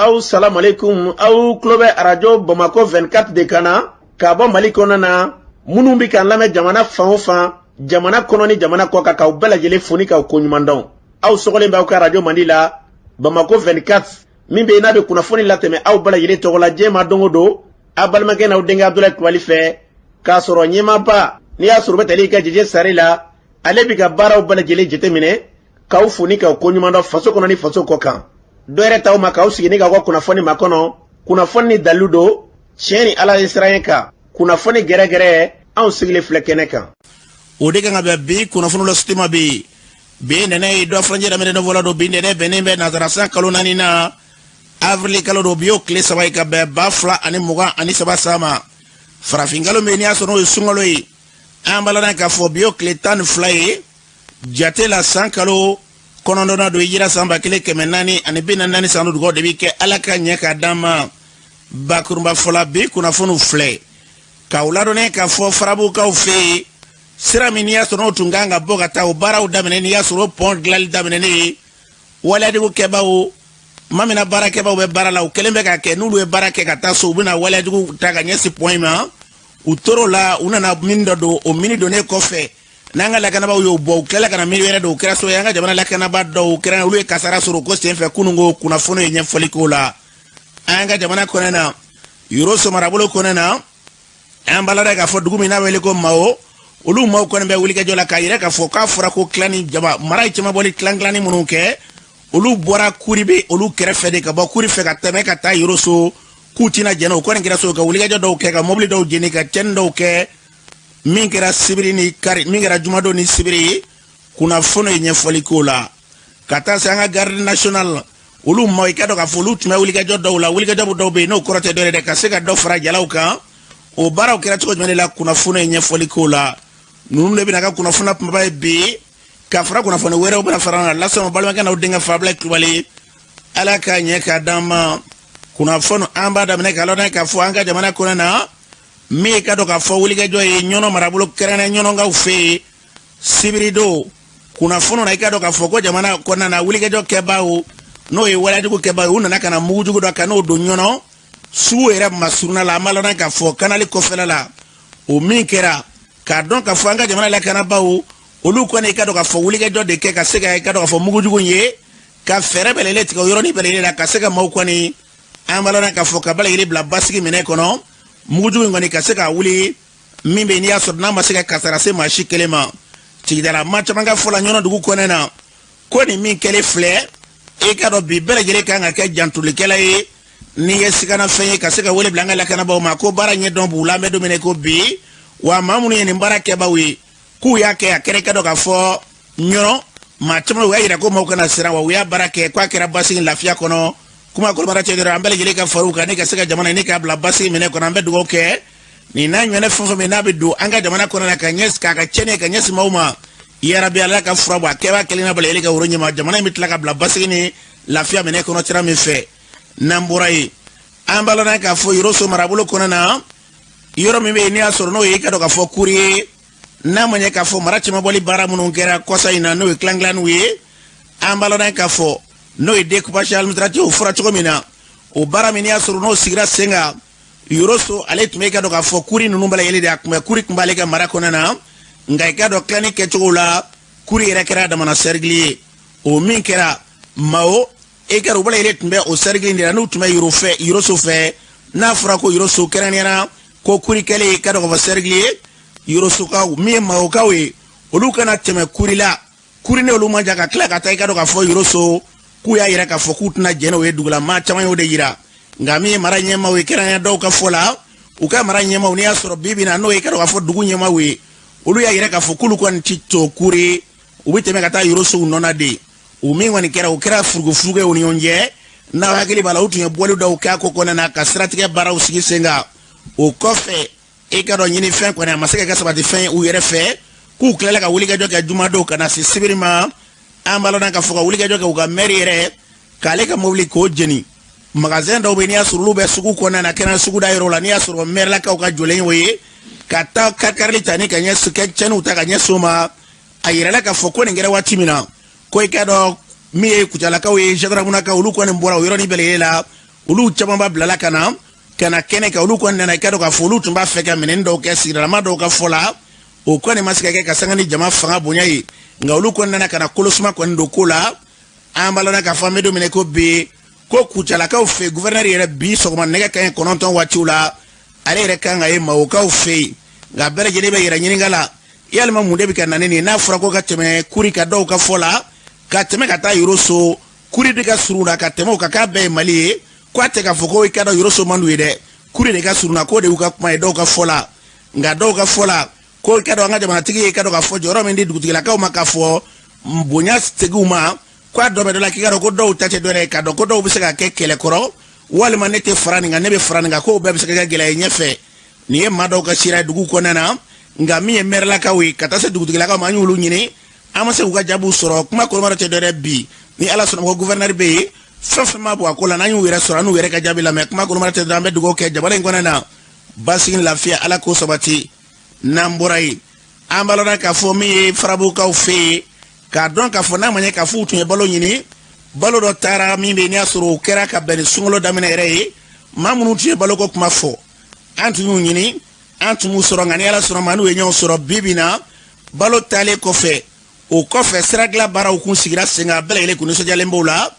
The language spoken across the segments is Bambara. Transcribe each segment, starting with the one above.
Aw salamalekun, aw tulo bɛ arajo Bamakɔ 24 de kan na k'a bɔ Mali kɔnɔna na. Minnu bɛ k'an lamɛn jamana fan o fan, jamana kɔnɔ ni jamana kɔ kan, k'aw bɛɛ lajɛlen fo ni k'aw koɲuman dɔn. Aw sɔgɔlen bɛ aw ka arajo mandi la, Bamakɔ 24, min bɛ yen n'a bɛ kunnafoni latɛmɛ aw bɛɛ lajɛlen tɔgɔ la diɲɛ ma don o don, aw balimakɛ n'aw denkɛ Abudulayi Kulubali fɛ, k'a sɔrɔ ɲɛmaaba n'i y'a sɔrɔ bɛ tali kɛ Jeje Sare la, ale bɛ ka baaraw bɛɛ lajɛlen jateminɛ, k'aw fo ni k'aw koɲuman dɔn faso kɔnɔ ni faso kɔ kan. Dɔ yɛrɛ t'aw ma k'aw sigi ni k'aw ka kunnafoni makɔnɔ, kunnafoni ni dalilu don, tiɲɛ ni Ala ye siran kan, kunnafoni gɛrɛgɛrɛ, anw sigilen filɛ kɛnɛ kan. O de kan ka bɛn bi kunnafoni la sutema bi bi nɛnɛ ye dɔ furancɛ daminɛ dɔ don. Bi nɛnɛ bɛnnen bɛ nansara san kalo naani na, avril kalo don. Bi y'o tile 3 ye ka bɛn 2023 san ma. Farafin kalo min n'i y'a sɔrɔ n'o ye sunkalo ye, an b'a ladɔn k'a fɔ bi y'o tile 12 ye jate la, san kalo kɔnɔntɔnna don, hijira san 1444 san. Dugawu de bɛ kɛ Ala ka ɲɛ k'a d'an ma. Bakurunba fɔla, bi kunnafoniw filɛ k'aw ladɔnniya k'a fɔ Farabugukaw fɛ yen, sira min n'i y'a sɔrɔ n'o tun kan ka bɔ ka taa o baaraw daminɛ, n'i y'a sɔrɔ o pɔn dilanli daminɛnen ye, waleyajugu kɛbaaw ma mina baarakɛbaaw bɛ baara la, u kɛlen bɛ k'a kɛ n'olu ye baara kɛ ka taa so, u bɛna waleyajugu ta ka ɲɛsin pɔn in ma. U tor'o la, u nana mine dɔ don. O mine donnen kɔfɛ, n'an ka lakanabaaw y'o bɔ, u tilala ka na mine wɛrɛ don. O kɛra so ye an ka jamana lakanabaa dɔw kɛra, olu ye kasara sɔrɔ o ko senfɛ kununko. Kunnafoni ye ɲɛfɔli k'o la. An ka jamana kɔnɔ na, Yoroso marabolo kɔnɔ na, an b'a ladɔn k'a fɔ dugu min n'a wele ko Mawo, olu maaw kɔni bɛ wulikajɔ la k'a yira k'a fɔ k'a fɔra ko clan ni jama mara ye cɛmabɔli clan clanni minnu kɛ, olu bɔra kuri bɛ olu kɛrɛfɛ de, ka bɔ kuri fɛ ka tɛmɛ ka taa Yoroso, k'u tɛna jɛn. O kɔni kɛra so ka wulikajɔ dɔw kɛ, ka mobili dɔw jeni, ka cɛnni dɔw kɛ, min kɛra sibiri ni kari, min kɛra jumadon ni sibiri ye. Kunnafoni ye ɲɛfɔli k'o la. Ka taa se an ka garde nationale, olu ma i ka dɔn k'a fɔ olu tun bɛ wulikajɔ dɔw la. Wulikajɔ dɔw bɛ yen, n'o kɔrɔ tɛ dɔwɛrɛ dɛ, ka se ka dɔ fara jalaw kan. O baaraw kɛra cogo jumɛn de la? Kunnafoni ye ɲɛfɔli k'o la. Ninnu de bɛna ka kunnafoni kunbaba ye bi, ka fara kunnafoni wɛrɛw bɛna fara na lase ma. Balimakɛ n'aw denkɛ Fabila Kulubali, Ala ka ɲɛ k'a d'an ma. Kunnafoni an b'a daminɛ k'a lɔn k'a fɔ an ka jamana kɔnɔ na, min ye ka dɔn k'a fɔ wulikajɔ ye Ɲɔnɔ marabolo, kɛrɛnkɛrɛn Ɲɔnɔkaw fɛ yen sibiridon. Kunnafoni na, i ka dɔn k'a fɔ ko jamana kɔnɔna na, wulikajɔ kɛbaaw, n'o ye waleyajugu kɛbaaw ye, u nana ka na mugujugu dɔ ka n'o don Ɲɔnɔ sugu yɛrɛ masurunna la. An b'a lɔn k'a fɔ kanali kɔfɛla la, o min kɛra k'a dɔn k'a fɔ an ka jamana lakanabaaw, olu kɔni i ka dɔn k'a fɔ wulikajɔ de kɛ ka se ka i ka dɔn k'a fɔ mugujugu ye, ka fɛɛrɛ bɛɛ lajɛlen tigɛ o yɔrɔnin bɛɛ lajɛlen la, ka se ka maaw kɔni, an b'a lɔn k'a fɔ ka bɛɛ lajɛlen bila basigi minɛ kɔnɔ. Mugujugu in kɔni ka se ka wuli, min bɛ n'i y'a sɔrɔ n'a ma se ka kasara se maa si kelen ma. Sigidala maa caman ka fɔ la Ɲɔnɔ dugu kɔnɛ na, ko nin min kɛlen filɛ, e ka dɔn bi bɛɛ lajɛlen kan ka kɛ jantolikɛla ye. N'i ye siganafɛn ye, ka se ka wele bila an ka lakanabaaw ma, ko baara ɲɛdɔn b'u la. An bɛ don min na ko bi, wa maa minnu ye nin baara kɛbaaw ye, k'u y'a kɛ, a kɛra i ka dɔn k'a fɔ Ɲɔnɔ maa caman u y'a yira ko maaw kana siran, wa u y'a baara kɛ k'a kɛra basigi lafiya kɔnɔ. Kuma kɔnɔbara cɛ dɔrɔn, an bɛɛ lajɛlen ka far'u kan ne ka se ka jamana ne k'a bila basigi minɛ kɔnɔ. An bɛ dugawu kɛ nin n'a ɲɔgɔnna fɛn fɛn min n'a bɛ don an ka jamana kɔnɔ na, ka ɲɛ k'a ka cɛnni ka ɲɛsin maaw ma, yarabi Ala ka fura bɔ a kɛbaa kelen na bala ka woro ɲɛma, jamana in bɛ tila ka bila basigi ni lafiya minɛ kɔnɔ sira min fɛ. N'an bɔra yen, an b'a lɔn k'a fɔ Yoroso marabolo kɔnɔ na, yɔrɔ min bɛ yen n'i y'a sɔrɔ n'o ye i ka dɔn k'a fɔ kuri ye, n'a ma ɲɛ k'a fɔ mara cɛmabɔli baara minnu kɛra kɔsa in na, n'o ye tilan-tilanniw ye, an b'a lɔn k'a fɔ n'o ye découpage administratif, o fɔra cogo min na, o baara min n'i y'a sɔrɔ n'o sigira sen kan Yoroso, ale tun bɛ i ka dɔn k'a fɔ kuri ninnu bɛɛ lajɛlen de, a tun bɛ kuri tun b'ale ka mara kɔnɔna na. Nka i ka dɔn tilanni kɛcogo la, kuri yɛrɛ kɛra a damana cercle ye. O min kɛra Mawo, e ka u bɛɛ lajɛlen tun bɛ o cercle in de la, n'u tun bɛ Yoro fɛ, Yoroso fɛ. N'a fɔra ko Yoroso, kɛrɛnkɛrɛnnenya la ko kuri kɛlen i ka dɔn k'a fɔ cercle ye, Yorosokaw min ye Mawokaw ye, olu kana tɛmɛ kuri la. Kuri ni olu man jan, ka tila ka taa i ka dɔn k'a fɔ Yoroso, k'u y'a yira k'a fɔ k'u tɛna jɛn n'o ye. Dugula maa caman y'o de yira. Nka min ye mara ɲɛmaaw ye, kɛrɛnkɛrɛnnenya dɔw ka fɔ la, u ka mara ɲɛmaaw, n'i y'a sɔrɔ bi bi in na n'o ye i ka dɔn k'a fɔ dugu ɲɛmaaw ye, olu y'a yira k'a fɔ k'olu kɔni ti to kuri, u bɛ tɛmɛ ka taa Yorosow nɔ na de. O min kɔni kɛra, o kɛra furugufurugu ye u ni ɲɔgɔn cɛ. N'aw hakili b'a la, u tun ye bɔli dɔw kɛ a ko kɔnɔna na, ka siratigɛ baaraw sigi sen kan. O kɔfɛ, e ka dɔn ɲinifɛn kɔni a ma se ka kɛ sabatifɛn ye u yɛrɛ fɛ, k'u tilala ka wulikajɔ kɛ jumadon ka na se sibiri ma. An b'a lɔn k'a fɔ ka wulikajɔ kɛ u ka mɛri yɛrɛ k'ale ka mobili k'o jeni. Magasin dɔw bɛ, n'i y'a sɔrɔ olu bɛ sugu kɔnɔna na, kɛnɛ suguda yɔrɔ la, n'i y'a sɔrɔ mɛrilakaw ka jɔlen y'o ye, ka taa karili ta ni ka ɲɛ cɛnniw ta ka ɲɛsin o ma. A yirala k'a fɔ ko nin kɛra waati min na, ko i ka dɔn min ye Kucalakaw ye, gendarmenakaw, olu kɔni bɔra o yɔrɔnin bɛɛ lajɛlen la. Olu camanba bilala ka na ka na kɛnɛ kan. Olu kɔni nana, i ka dɔn k'a fɔ olu tun b'a fɛ ka minɛn dɔw kɛ sigidalama dɔw ka fɔ la, o kɔni ma se ka kɛ ka sanga ni jama fanga bonya ye. Nka olu kɔni nana ka na kolosuma kɔni don ko la. An b'a lɔn k'a fɔ an bɛ don min na ko bi, ko Kucalakaw fɛ, guvɛrɛnɛri yɛrɛ bi sɔgɔma nɛgɛ kanɲɛ 9 waatiw la, ale yɛrɛ kan ka ye Mawokaw fɛ yen. Nka bɛɛ lajɛlen bɛ yɛrɛ ɲininka la, yalima mun de bɛ ka na ni nin ye, n'a fɔra ko ka tɛmɛ Kuri kan, dɔw ka fɔ la ka tɛmɛ ka taa Yoroso, Kuri de ka surun na ka tɛmɛ o kan, k'a bɛɛ ye Mali ye, ko a tɛ k'a fɔ ko i ka dɔn Yoroso man d'u ye dɛ, Kuri de ka surun na, k'o de y'u ka kuma ye dɔw ka fɔ la. Nka dɔw ka fɔ la ko i ka dɔn an ka jamanatigi ye i ka dɔn k'a fɔ jɔyɔrɔ min di dugutigilakaw ma, k'a fɔ bonya segin u ma, ko a dɔ bɛ dɔ la, k'i ka dɔn ko dɔw ta tɛ dɔ ye, k'a dɔn ko dɔw bɛ se ka kɛ kɛlɛkɔrɔ, walima ne tɛ fara nin kan, ne bɛ fara nin kan, k'o bɛɛ bɛ se ka kɛ gɛlɛya ye ɲɛfɛ. Nin ye maa dɔw ka sira ye dugu kɔnɔna na. Nka min ye mɛrɛlakaw ye ka taa se dugutigilakaw ma, an y'olu ɲini, an ma se k'u ka jaabiw sɔrɔ. Kuma kɔrɔma tɛ dɔ dɛ, bi ni Ala sɔnna ko guvɛrɛnɛri bɛ yen, fɛn fɛn ma bɔ a ko la, n'an y'u yɛrɛ sɔrɔ, an n'u yɛrɛ ka jaabi lamɛn. Kuma kɔrɔma tɛ dɔ, an bɛ dugawu kɛ jamana in kɔnɔna na, basigi ni lafiya, Ala k'o sabati. N'an bɔra yen, an b'a lɔn k'a fɔ min ye Farabugukaw fɛ yen, k'a dɔn k'a fɔ n'a ma ɲɛ k'a fɔ u tun ye balo ɲini, balo dɔ taara min bɛ yen n'i y'a sɔrɔ o kɛra ka bɛn ni sunkalo daminɛ yɛrɛ ye. Maa minnu tun ye baloko kuma fɔ, an tun y'u ɲini, an tun m'u sɔrɔ. Nka ni Ala sɔnna ma, n'u ye ɲɔgɔn sɔrɔ bi bi na, balo taalen kɔfɛ, o kɔfɛ sira dilan baaraw kun sigira sen kan, bɛɛ lajɛlen kun nisɔndiyalen b'o la.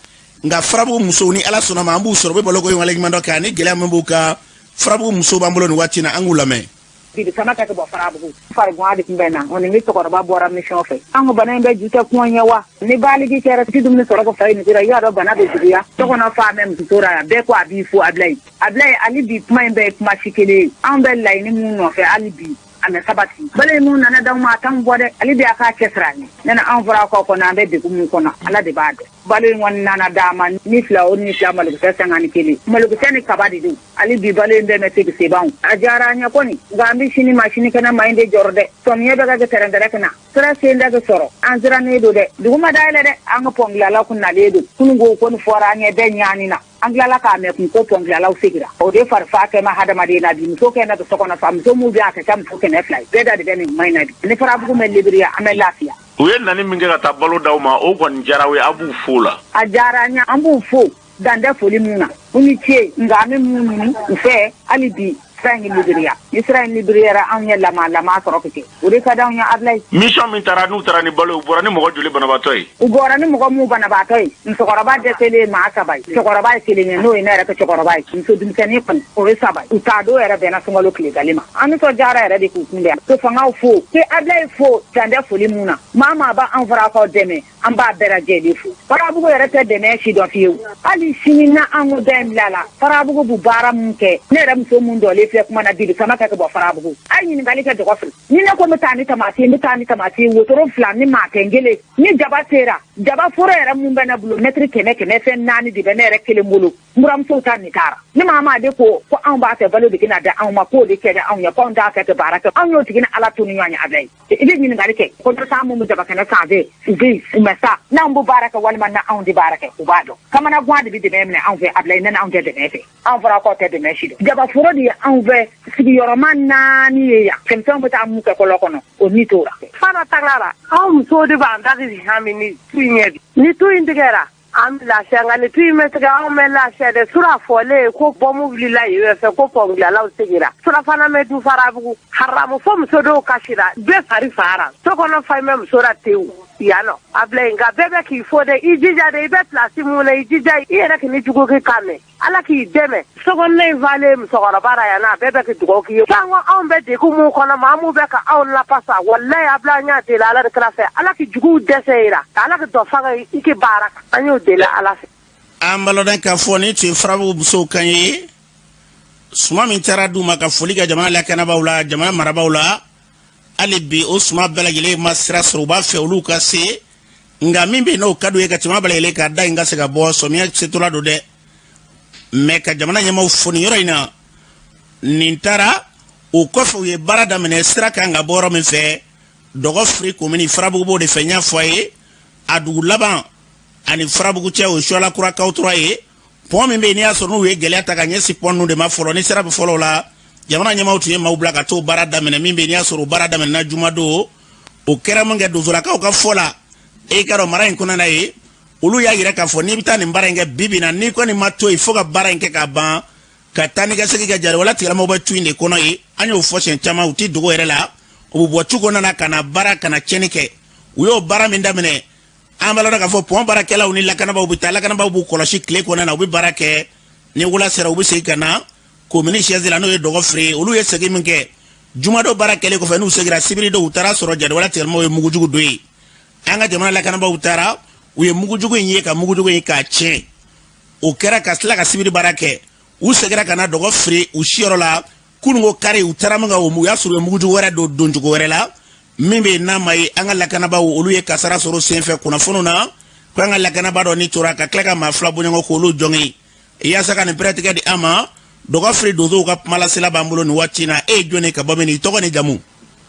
Nka Farabugu musow, ni Ala sɔnna ma, an b'u sɔrɔ, u bɛ baloko in waleɲuman dɔ kɛ ani gɛlɛya min b'u kan. Farabugu musow b'an bolo nin waati in na, an k'u lamɛn. Bibi sama ka bɔ Farabugu fariguan de tun bɛ na, o ni cɛkɔrɔba bɔra mission fɛ. An ko bana in bɛ ju tɛ kuma ɲɛ wa ni baligi kɛra ti dumuni sɔrɔ ko fa ye nin, i y'a dɔn bana bɛ juguya. Tɔgɔnɔ fa mɛn muso ra yan, bɛɛ ko a b'i fo Abilayi, Abilayi. Hali bi kuma in bɛɛ ye kuma si kelen ye. Anw bɛ laɲini mun nɔfɛ, hali bi a mɛ sabati. Balo mun nana d'aw ma, a t'anw bɔ dɛ. Hali bi a k'a cɛsiri an ye. Ne na anw fɔra kɔ kɔnɔ, an bɛ degun mun kɔnɔ, Ala de b'a dɔn. Balo in kɔni nana d'a ma ni fila o ni fila, malokisɛ 51, malokisɛ ni kaba de don. Hali bi balo in bɛɛ mɛ segin sebanw, a diyara an ɲɛ kɔni, nka an bɛ sini ma sini kɛnɛ ma in de jɔrɔ dɛ. Sɔmiyɛ bɛ ka kɛ tɛrɛntɛrɛ kɛ na, sira sen da kɛ sɔrɔ, an sirannen don dɛ. Dugu ma dayɛlɛ dɛ, an ka pɔnkilalaw kun nalen don kunun ko ko nin fɔra an ɲɛ bɛɛ ɲaani na. An tilala k'a mɛn kun ko pɔnkilalaw segira. O de farifa kɛ ma hadamaden na bi. Muso kɛ na so kɔnɔ fa muso mun bɛ a kɛ ca muso 200 ye, bɛɛ da de bɛ nin kuma in na bi. Ni Farabugu mɛ libiriya, an bɛ lafiya. U ye nani min kɛ ka taa balo d'aw ma, o kɔni diyara u ye, aw b'u fo la. A diyara an ye, an b'u fo dan tɛ foli mun na, u ni ce. Nka an bɛ mun ɲini u fɛ hali bi, sira in libiriya. Ni sira in libiriyara, anw ye lama lama sɔrɔ kɛ, o de ka d'anw ye, Abilayi. Mission min taara, n'u taara ni balo ye, u bɔra ni mɔgɔ joli banabaatɔ ye? U bɔra ni mɔgɔ mun banabaatɔ ye, musokɔrɔba dɛsɛlen maa saba ye, cɛkɔrɔba ye kelen ye, n'o ye ne yɛrɛ ka cɛkɔrɔba ye, muso denmisɛnnin kɔni o ye saba ye. U t'a don yɛrɛ bɛnna sunkalo tilegale ma. An nisɔndiyara yɛrɛ de k'u kunbɛn, ko fangaw fo, ko Abilayi fo dan tɛ foli mun na. Maa maa b'an Farakaw dɛmɛ, an b'a bɛɛ lajɛlen fo. Farabugu yɛrɛ tɛ dɛmɛ si dɔn fiyewu. Hali sini na an ko da in bila la, Farabugu b'u baara mun kɛ, ne yɛrɛ muso mun dɔlen filɛ kuma na, bibi sama kɛ ka bɔ Farabugu, a ye ɲininkali kɛ dɔgɔ fili. Ni ne ko n bɛ taa ni tamati, n bɛ taa ni tamati wotoro 2 ni maa tɛ n kelen. Ni jaba sera, jaba foro yɛrɛ mun bɛ ne bolo, mɛtiri 100 100 fɛn naani de bɛ ne yɛrɛ kelen bolo. N buramusow ta nin taara ni maa maa de ko ko anw b'a fɛ balo de bɛna di anw ma, k'o de kɛ anw ye, ko anw t'a fɛ ka baara kɛ, anw y'o tigi ni Ala to ni ɲɔgɔn ye. Abilayi, i bɛ ɲininkali kɛ ko dɔ taa mun bɛ jaba kɛnɛ sanfɛ, u bɛ yen, u ma sa n'anw bɛ baara kɛ walima na anw tɛ baara kɛ, u b'a dɔn. Kamanagan de bɛ dɛmɛ minɛ anw fɛ, Abilayi, ne n'anw tɛ dɛmɛ fɛ, anw fɔra k'aw tɛ dɛmɛ si dɔn. Jabaforo de ye anw fɛ sigiyɔrɔma 4 ye yan, denmisɛnw bɛ taa mun kɛ kɔlɔn kɔnɔ, o ni t'o la. Fana tagara, anw musow de b'an da hami ni tu in ɲɛ bi. Ni tu in tigɛra, an bɛ lafiya, nka ni tu in bɛ tigɛ, anw bɛ lafiya dɛ. Sura fɔlen ko bɔmu wulila yen fɛ, ko pɔnkilalaw segira, surafana mɛ du Farabugu haramu fo muso dɔw kasira, bɛɛ fari fara, so kɔnɔ fa bɛ muso la tewu yan nɔ. Abilayi, nka bɛɛ bɛ k'i fo dɛ, i jija dɛ, i bɛ pilasi mun na, i jija i yɛrɛ k'i jugu k'i kan mɛn, Ala k'i dɛmɛ. Sokɔnɔna in falen musokɔrɔba ra yan, n'a bɛɛ bɛ k'i dugawu k'i ye. Sanko anw bɛ degun mun kɔnɔ, maa mun bɛ ka anw lapasa, walayi Abilayi, an y'a deli Ala de kira fɛ, Ala k'i juguw dɛsɛ i ra, Ala k'i dɔ fanga i k'i baara, an y'o deli Ala fɛ. An b'a lɔn k'a fɔ nin tun ye Farabugu musow kan ye. Suma min taara d'u ma ka foli kɛ jamana lakanabaaw la, jamana marabaaw la, hali bi o suma bɛɛ lajɛlen ma sira sɔrɔ. U b'a fɛ olu ka se, nka min bɛ yen n'o ka d'u ye ka tɛmɛ bɛɛ lajɛlen ka da in ka se ka bɔ, sɔmiya setɔla don dɛ. Mɛ ka jamana ɲɛmaaw fo nin yɔrɔ in na, nin taara o kɔfɛ, u ye baara daminɛ sira kan ka bɔ yɔrɔ min fɛ, Dɔgɔfiri komini, Farabugu b'o de fɛ. N y'a fɔ a ye, a dugu laban ani Farabugu cɛ, o ye Suwala Kura Kawutura ye. Pɔn min bɛ yen n'i y'a sɔrɔ n'u ye gɛlɛya ta ka ɲɛsin pɔn ninnu de ma fɔlɔ, ni sira bɛ fɔlɔ o la, jamana ɲɛmaaw tun ye maaw bila ka t'o baara daminɛ. Min bɛ yen n'i y'a sɔrɔ o baara daminɛna jumadon, o kɛra mun kɛ, donsolakaw ka fɔ la, e ka dɔn mara in kɔnɔna ye, Olu y'a yira k'a fɔ n'i bɛ taa nin baara in kɛ bi bi na, n'i kɔni ma to yen fo ka baara in kɛ ka ban, ka taa ni ka segin kɛ, jatigɛwale tigilamɔgɔw bɛ tu in de kɔnɔ yen. An y'o fɔ siɲɛ caman, u ti dogo yɛrɛ la, u bɛ bɔ tu kɔnɔna na ka na baara, ka na tiɲɛni kɛ. U y'o baara min daminɛ, an b'a lɔn k'a fɔ pɔn baarakɛlaw ni lakanabaaw bɛ taa, lakanabaaw b'u kɔlɔsi tile kɔnɔna na, u bɛ baara kɛ. Ni wula sera, u bɛ segin ka na komini siège la, n'o ye Dɔgɔfiri ye. Olu ye segin min kɛ jumadon baara kɛlen kɔfɛ, n'u seginna sibiridon, u taara sɔrɔ jatigɛwale tigilamɔgɔw ye mugujugu don yen. An ka jamana lakanabaaw taara, u ye mugujugu in ye ka mugujugu in k'a tiɲɛ. O kɛra ka tila ka sibiri baara kɛ. U seginna ka na Dɔgɔfiri u siyɔrɔ la kununko kari. U taara min kɛ, u y'a sɔrɔ u ye mugujugu wɛrɛ don doncogo wɛrɛ la min bɛ yen n'a ma ye. An ka lakanabaaw, olu ye kasara sɔrɔ senfɛ. Kunnafoniw na ko an ka lakanabaa dɔ ni tora ka tila ka maa fila bɔɲɔgɔn k'olu jɔngin. Yaasa ka nin pɛrɛtigɛ di an ma, Dɔgɔfiri donsow ka kumalasela b'an bolo nin waati in na. E ye jɔn ye, ka bɔ min, i tɔgɔ ni jamu?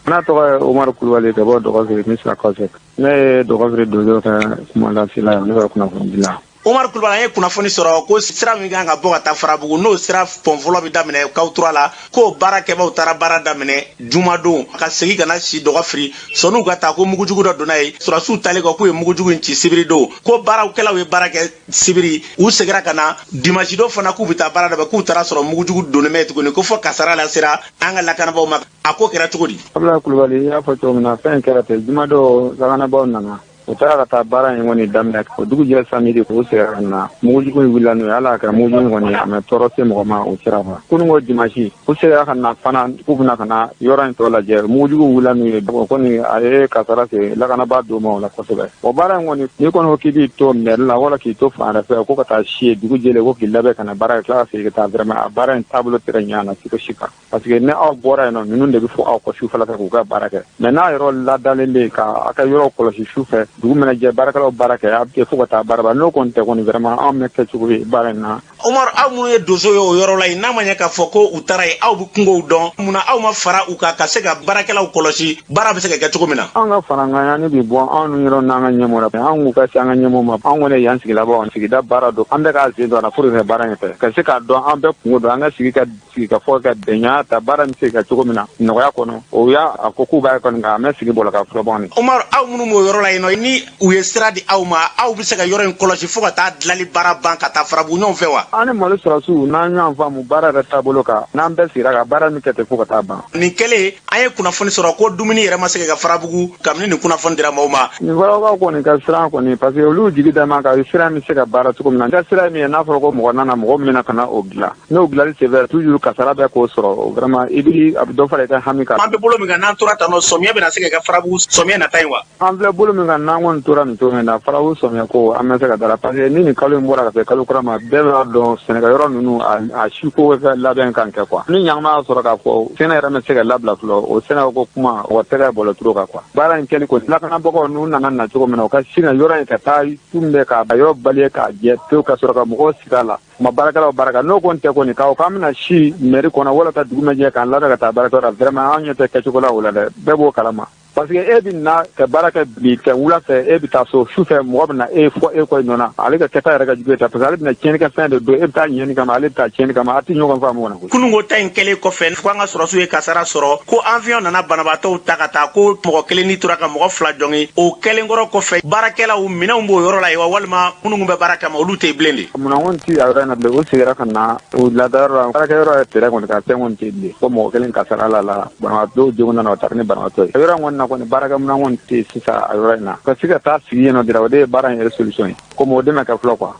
N'a tɔgɔ ye Umaru Kulubali, ka bɔ Dɔgɔfiri Misira kɔfɛ. Ne ye Dɔgɔfiri donsow ka kumalasela ye, ne bɛ kunnafoni di la. Umaru Kulubali, an ye kunnafoni sɔrɔ ko sira min kan ka bɔ ka taa Farabugu, n'o sira pɔn fɔlɔ bɛ daminɛ Kawutura la, k'o baarakɛbaw taara baara daminɛ jumadon, ka segin ka na si Dɔgɔfiri. Sɔnniw ka taa, ko mugujugu dɔ donna yen. Sɔrɔdasiw taalen kɔ, k'u ye mugujugu in ci sibiridon, ko baarakɛlaw ye baara kɛ sibiri, u seginna ka na dimanche don fana k'u bɛ taa baara daminɛ, k'u taara sɔrɔ mugujugu donnen bɛ tuguni, ko fɔ kasara lasera an ka lakanabaaw ma. A ko kɛra cogo di? Abulayi Kulubali, i y'a fɔ cogo min na, fɛn kɛra ten. Jumadon, lakanabaaw nana, u taara ka taa baara in kɔni daminɛ. O dugu jɛ samedi, u seginna ka na, mugujugu in wulila n'o ye. Ala kɛra mugujugu in kɔni, a ma tɔɔrɔ se mɔgɔ ma o sira kan. Kunun ko dimanche, u seginna ka na fana k'u bɛna ka na yɔrɔ in tɔ lajɛ, mugujugu wulila n'u ye. O kɔni, a ye kasara se lakanabaa dɔw ma o la kosɛbɛ. O baara in kɔni, n'i kɔni ko k'i b'i to mɛri la wala k'i to fan wɛrɛ fɛ, ko ka taa si yen, dugu jɛlen ko k'i labɛn ka na baara kɛ, tila ka segin ka taa, vraiment a baara in taabolo tɛ ka ɲɛ a na cogo si kan, parce que ni aw bɔra yen nɔ, ninnu de bɛ fɔ aw kɔ sufɛla fɛ k'u ka baara kɛ. Mais n'a yɔrɔ ladalen bɛ yen, ka a ka yɔrɔ kɔlɔsi su fɛ, dugu mana jɛ, baarakɛlaw baara kɛ, a bɛ kɛ fo ka taa baara ban. N'o kɔni tɛ kɔni, vraiment anw bɛ kɛ cogo ye baara in na. Umaru, aw minnu ye donso ye o yɔrɔ la yen, n'a ma ɲɛ k'a fɔ ko u taara yen, aw bɛ kungow dɔn, munna aw ma fara u kan ka se ka baarakɛlaw kɔlɔsi, baara bɛ se ka kɛ cogo min na? An ka farankan ni bi bɔ anw ni yɔrɔ n'an ka ɲɛmɔgɔ la, an k'u ka se an ka ɲɛmɔgɔ ma. Anw kɔni yan sigilabaaw, sigida baara don, an bɛɛ k'a sen don a la pour que baara in fɛ ka se k'a dɔn, an bɛɛ kungo don, an ka sigi ka sigi ka fɔ ka bɛnɲa ta, baara bɛ se ka cogo min na nɔgɔya kɔnɔ. O y'a a ko k'u b'a kɔni nka a mɛ sigi bɔlɔ ka fɔlɔ bɔn. Umaru, aw minnu b'o yɔrɔ la yen nɔ, ni u ye sira di aw ma, aw bɛ se ka yɔrɔ in kɔlɔsi fo ka taa dilali baara ban ka taa Farabugu ɲɔgɔn fɛ wa? An ni Mali sɔrɔdasiw n'an ɲɔgɔn faamu baara yɛrɛ taabolo kan, n'an bɛɛ sigira ka baara min kɛ ten fo ka taa ban. Nin kɛlen, an ye kunnafoni sɔrɔ ko dumuni yɛrɛ ma se ka kɛ Farabugu kabini nin kunnafoni dira maaw ma. Nin Farabugukaw kɔni ka siran kɔni, parce que olu jigi da ma ka sira min se ka baara cogo min na. Ka sira min ye, n'a fɔra ko mɔgɔ nana, mɔgɔ min bɛna ka na o dilan, n'o dilanli senfɛ toujours kasara bɛ k'o sɔrɔ, vraiment i bi a bɛ dɔ fara i ka hami kan. An bɛ bolo min kan, n'an tora tan nɔ, sɔmiya bɛna se ka kɛ Farabugu sɔmiya nata in wa? An filɛ bolo min kan, n'an kɔni tora nin cogo in na, Farabugu sɔmiya ko an bɛ se ka dara, parce que ni nin kalo in bɔra ka se kalo kura ma, bɛɛ b'a dɔn sɛnɛkɛ yɔrɔ ninnu a si ko ka labɛn kan kɛ quoi. Ni ɲangama y'a sɔrɔ k'a fɔ sɛnɛ yɛrɛ ma se ka labila fɔlɔ, o sɛnɛ ko kuma o tɛ ka bɔlɔ turu kan quoi. Baara in kɛli kɔni, lakanabagaw n'u nana na cogo min na, u ka sin ka yɔrɔ in ka taa tun bɛ k'a yɔrɔ bali k'a jɛ pewu, ka sɔrɔ ka mɔgɔw sigi a la ma baarakɛlaw baara kan. N'o kɔni tɛ kɔni, k'aw k'an bɛna si mɛri kɔnɔ wala ka dugu ma jɛ k'an labɛn ka taa baarakɛyɔrɔ la, vraiment an ɲɛ tɛ kɛcogo la o la dɛ, bɛɛ b'o kalama, parce que e bɛ na ka baara kɛ bi kɛ wula fɛ, e bɛ taa so su fɛ, mɔgɔ bɛ na e fɔ e kɔ i nɔ na. Ale ka kɛta yɛrɛ ka jugu e ta, parce que ale bɛna tiɲɛni kɛ fɛn de don, e bɛ taa ɲɛni kama, ale bɛ taa tiɲɛni kama, a tɛ ɲɔgɔn faamu kɔnɔ. Kununko ta in kɛlen kɔfɛ, ko an ka sɔrɔdasiw ye kasara sɔrɔ, ko avion nana banabaatɔw ta ka taa, ko mɔgɔ kelen ni tora ka mɔgɔ fila jɔngin. O kɛlen kɔrɔ kɔfɛ, baarakɛlaw minɛnw b'o yɔrɔ la yen wa, walima minnu bɛ baara kama, olu tɛ yen bilen de? Minɛnw tɛ a yɔrɔ in na bilen, u seginna ka na u ladayɔrɔ la, baarakɛyɔrɔ yɛrɛ terrain kɔni ka fɛn kɔni tɛ yen bilen, ko mɔgɔ kelen kasara la la banabaatɔ jogo nana, o taara ni banabaatɔ ye. A yɔrɔ in kɔni na kɔni, baarakɛminɛn kɔni tɛ yen sisan a yɔrɔ in na. Ka se ka taa sigi yen nɔ dɔrɔn, o de ye baara in yɛrɛ solution ye, komi o de ma kɛ fɔlɔ quoi.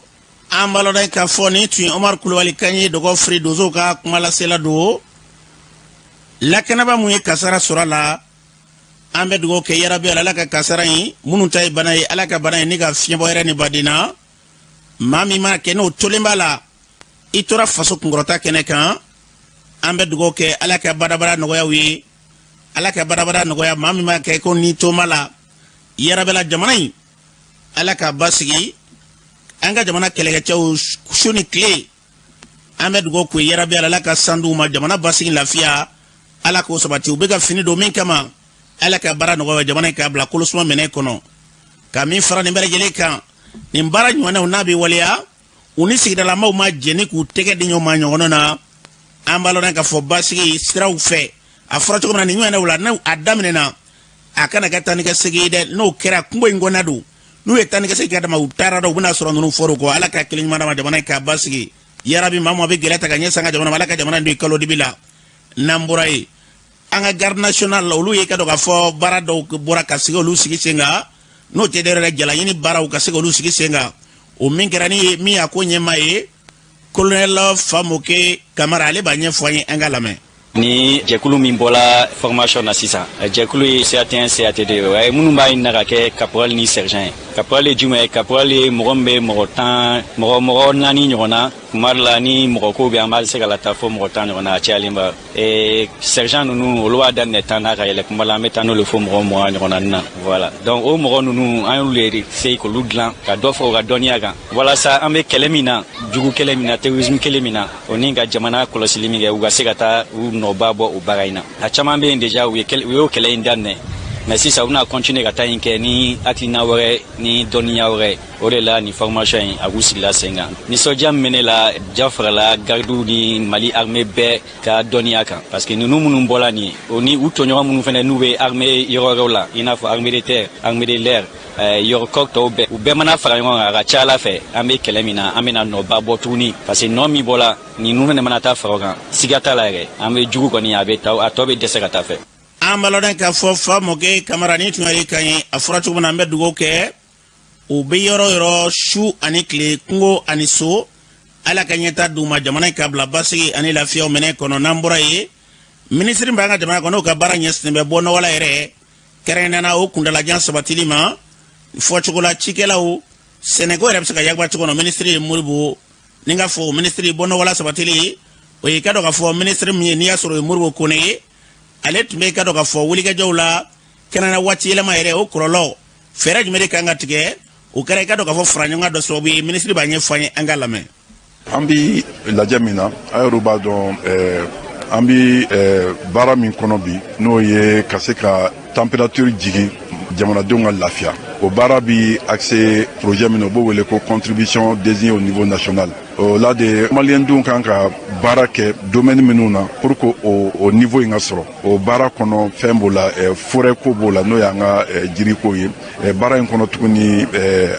An b'a lɔn k'a fɔ nin tun ye Omar Kulubali kan ye, Dɔgɔfiri donsow ka kumalasela don. Lakanaba mun ye kasara sɔrɔ a la, an bɛ dugawu kɛ yarabi ala ka kasara in, minnu ta ye bana ye, ala ka bana ye ni ka fiɲɛbɔ yɛrɛ ni baden na. Maa min mana kɛ n'o tolen b'a la, i tora faso kunkɔrɔta kɛnɛ kan, an bɛ dugawu kɛ ala ka badabada nɔgɔyaw ye, ala ka badabada nɔgɔya maa min b'a kɛ ko ni toma la. Yarabɛla jamana in, ala ka basigi. An ka jamana kɛlɛkɛcɛw su ni tile, an bɛ dugawu k'u ye yarabi ala ka san d'u ma, jamana basigi, lafiya, ala k'o sabati. U bɛ ka fini don min kama, ala ka baara nɔgɔya jamana in, k'a bila kolosuma minɛ kɔnɔ. Ka min fara nin bɛɛ lajɛlen kan, nin baara ɲɔgɔnnaw n'a bɛ waleya, u ni sigidalamaw ma jɛni k'u tɛgɛ di ɲɔgɔn ma ɲɔgɔn na, an b'a lɔn k'a fɔ basigi siraw fɛ, a fɔra cogo min na nin ɲɔgɔnnaw la, n'o a daminɛna, a kana kɛ taa ni ka segin ye dɛ. N'o kɛra, kungo in kɔnɔna don. N'u ye taa ni ka segin kɛ dama, u taara dɔn, u bɛna sɔrɔ ninnu fɔr'u kɔ. Ala ka kelen ɲuman d'a ma, jamana in k'a basigi yarabi. Maa maa bɛ gɛlɛya ta ka ɲɛsin an ka jamana ma, Ala ka jamana in don i kalo dibi la. N'an bɔra yen, an ka garde nationale la, olu ye ka dɔn k'a fɔ baara dɔw bɔra ka sigi olu sigi sen kan, n'o tɛ dɔwɛrɛ, jalaɲini baaraw ka se k'olu sigi sen kan. O min kɛra ni min y'a ko ɲɛmaa ye, colonel Famoke Kamara, ale b'a ɲɛfɔ an ye, an ka lamɛn. Ni jɛkulu min bɔla formation na sisan, jɛkulu ye CAT1, CAT2, o ye minnu b'a ɲini ka kɛ caporal ni sergent ye. Caporal ye jumɛn ye? Caporal ye mɔgɔ min bɛ mɔgɔ 10, mɔgɔ naani ɲɔgɔn na. Kuma dɔ la, ni mɔgɔ ko bɛ, an b'a se ka lataa fo mɔgɔ 10 ɲɔgɔn na, a cayalen ba. Sergent ninnu, olu b'a daminɛ 10 na ka yɛlɛ. Kuma la, an bɛ taa n'olu fo mɔgɔ 20 ɲɔgɔn na na. Voilà, donc o mɔgɔ ninnu, an y'olu de se k'olu dilan ka dɔ fara u ka dɔnniya kan, walasa an bɛ kɛlɛ min na, jugu kɛlɛ min na, terrorisme kɛlɛ min na, o ni ka jamana kɔlɔsili min kɛ, u ka se ka taa u nɔba bɔ o baara in na. A caman bɛ yen déjà, u y'o kɛlɛ in daminɛ, mais sisan u bɛna continuer ka taa in kɛ ni hakilina wɛrɛ ni dɔnniya wɛrɛ. O de la nin formation in a k'u sigila sen kan. Nisɔndiya min bɛ ne la, ja farala gardiw ni Mali armée bɛɛ ka dɔnniya kan, parce que ninnu minnu bɔla nin ye, o ni u tɔɲɔgɔn minnu fɛnɛ n'u bɛ armée yɔrɔ wɛrɛw la, i n'a fɔ armée de terre, armée de l'air, yɔrɔ kɔ tɔw bɛɛ, u bɛɛ mana fara ɲɔgɔn kan, a ka ca Ala fɛ, an bɛ kɛlɛ min na, an bɛna nɔba bɔ tuguni, parce que nɔ min bɔla ninnu fɛnɛ mana taa fara o kan, siga t'a la yɛrɛ, an bɛ jugu kɔni, a bɛ taa, a tɔ bɛ dɛsɛ ka taa fɛ. An b'a lɔn k'a fɔ Famɔkɛ Kamara ni tun y'ale kan ye. A fɔra cogo min na, an bɛ dugawu kɛ u bɛ yɔrɔ yɔrɔ, su ani tile, kungo ani so, Ala ka ɲɛta d'u ma, jamana in ka bila basigi ani lafiyaw minɛ kɔnɔ. N'an bɔra yen, minisiri b'an ka jamana kɔnɔ, n'o ka baara ɲɛsinnen bɛ bɔ nɔgɔ la yɛrɛ, kɛrɛnkɛrɛnnenya o kuntalajan sabatili ma, fɔcogo la cikɛlaw sɛnɛko yɛrɛ bɛ se ka yakuba cogo min, minisiri ye Moribo ni ka fɔ minisiri bɔ nɔgɔ la sabatili, o ye ka dɔn k'a fɔ minisiri min ye, n'i y'a sɔrɔ o ye Moribo Kone ye, ale tun bɛ ka dɔn k'a fɔ wulikajɔw la kɛnɛna waati yɛlɛma yɛrɛ, o kɔlɔlɔ, fɛɛrɛ jumɛn de kan ka tigɛ. O kɛra i ka dɔn k'a fɔ fara ɲɔgɔn kan dɔ sababu ye. Minisiri b'a ɲɛfɔ an ye, an ka lamɛn. An bi lajɛ min na, a yɛrɛ b'a dɔn, an bi baara min kɔnɔ bi, n'o ye ka se ka température jigin, jamanadenw ka lafiya. O baara bi axé projet min na, o b'o wele ko contribution désignée au niveau national. O la de, maliyɛndenw kan ka baara kɛ domaine minnu na pour que o niveau in ka sɔrɔ, o baara kɔnɔ, fɛn b'o la, forêt ko b'o la, n'o y'an ka jiriko ye. Baara in kɔnɔ tuguni,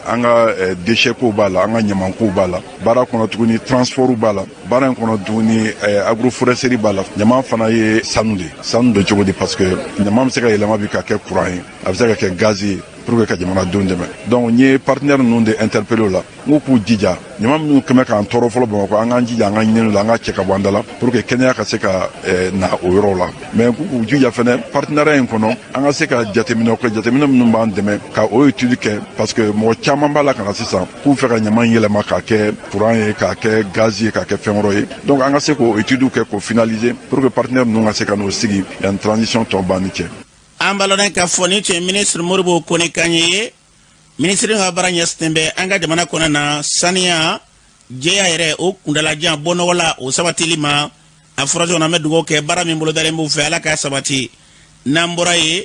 an ka déchet ko b'a la, an ka ɲamankow b'a la. Baara kɔnɔ tuguni, transport b'a la. Baara in kɔnɔ tuguni, agroforesterie b'a la. Ɲaman fana ye sanu de, sanu don cogo di? Parce que ɲaman bɛ se ka yɛlɛma bi ka kɛ courant ye, a bɛ se ka kɛ gaz ye, pour que ka jamanadenw dɛmɛ. Donc n ye partenaire ninnu de interpeller o la, n ko k'u jija, ɲama minnu kɛmɛ k'an tɔɔrɔ fɔlɔ Bamakɔ, an k'an jija, an ka ɲini la, an ka cɛ ka bɔ an da la, pour que kɛnɛya ka se ka na o yɔrɔw la. Mais k'u k'u jija fɛnɛ, partenariat in kɔnɔ, an ka se ka jateminɛ kɛ, jateminɛ minnu b'an dɛmɛ ka o étude kɛ, parce que mɔgɔ caman b'a la ka na sisan k'u fɛ ka ɲama in yɛlɛma k'a kɛ courant ye, k'a kɛ gaz ye, k'a kɛ fɛn wɛrɛ ye. Donc an ka se k'o étude kɛ, k'o finaliser, pour que partenaire ninnu ka se ka n'o sigi yanni transition tɔ banni cɛ. An b'a lɔn k'a fɔ nin tun ye minisiri Moribo Kone kan ye, minisiri ka baara ɲɛsinnen bɛ an ka jamana kɔnɔ na saniya, jɛya yɛrɛ, o kundalajan bɔ nɔgɔ la, o sabatili ma. A fɔra cogo min na, an bɛ dugawu kɛ, baara min bolodalen b'u fɛ, Ala k'a sabati. N'an bɔra yen,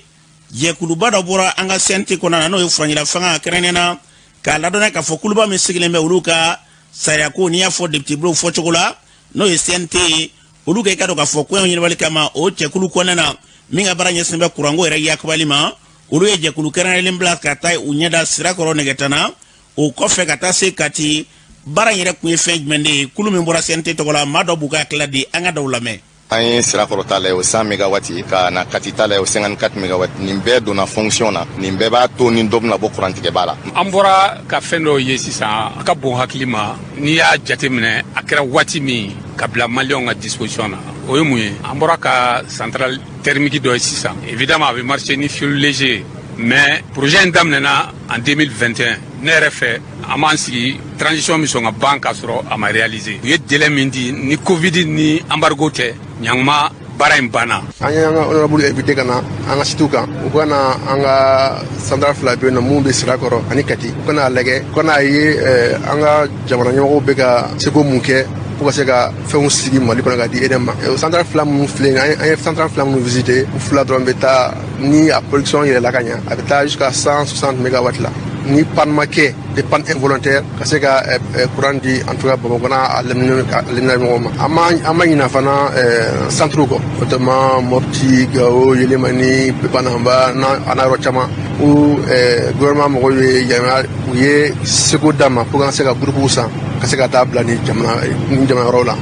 jɛkuluba dɔ bɔra an ka CNT kɔnɔ na, n'o ye furancɛla fanga, kɛrɛnkɛrɛnnenya na k'a ladɔnniya k'a fɔ kuluba min sigilen bɛ olu ka sariyako, n'i y'a fɔ député bulon fɔcogo la, n'o ye CNT ye, olu ka i ka dɔn k'a fɔ koɲɛw ɲɛnabɔli kama. O jɛkulu kɔnɔna na, min ka baara ɲɛsinnen bɛ kuranko yɛrɛ yakubali ma, olu ye jɛkulu kɛrɛnkɛrɛnlen bila ka taa u ɲɛda Sirakɔrɔ Nɛgɛtana, o kɔfɛ ka taa se Kati. Baara in yɛrɛ kun ye fɛn jumɛn de ye? Kulu min bɔra CNT tɔgɔ la, maa dɔ b'u ka hakilila di, an ka dɔw lamɛn. An ye Sirakɔrɔ ta lajɛ, o 100 mégawatts, ka na Kati ta lajɛ, o 54 mégawatts. Nin bɛɛ donna fonction na. Nin bɛɛ b'a to ni dɔ bɛna bɔ kurantigɛba la. An bɔra ka fɛn dɔw ye sisan, a ka bon hakili ma. N'i y'a jateminɛ, a kɛra waati min ka bila maliyɛnw ka disposition na, o ye mun ye? An bɔra ka centrale thermique dɔ ye sisan. Évidemment, a bɛ marcher ni fioul léger, mais projet in daminɛna en 2021. Ne yɛrɛ fɛ, an b'an sigi, transition bɛ sɔn ka ban k'a sɔrɔ a ma réaliser. U ye délai min di, ni Covid ni embargo tɛ, ɲanguma baara in banna. An y'an ka honorable invité ka na an ka site kan, u ka na an ka centrale fila bɛ yen nɔ mun bɛ Sirakɔrɔ ani Kati, u ka n'a lajɛ, u ka n'a ye an ka jamana ɲɛmɔgɔw bɛ ka seko mun kɛ pour ka se ka fɛnw sigi Mali kɔnɔ ka di EDM ma. O centrale fila minnu filɛ nin, an ye centrale fila minnu visiter, u fila dɔrɔn bɛ taa, ni a production yɛlɛla ka ɲa, a bɛ taa jusqu'à 160 mégawatts la. Ni panne ma kɛ, des pannes involontaires, ka se ka courant di, en tout cas Bamakɔ n'a lamini mɔgɔw ma. An ma ɲina fana centre kɔ, notamment Mopti, Gao, Yelimani, Banamba n'a n'a yɔrɔ caman où gouvernement mɔgɔw ye yamaruya, u ye seko d'an ma pour que an se ka groupe san ka se ka taa bila ni jamana yɔrɔw la.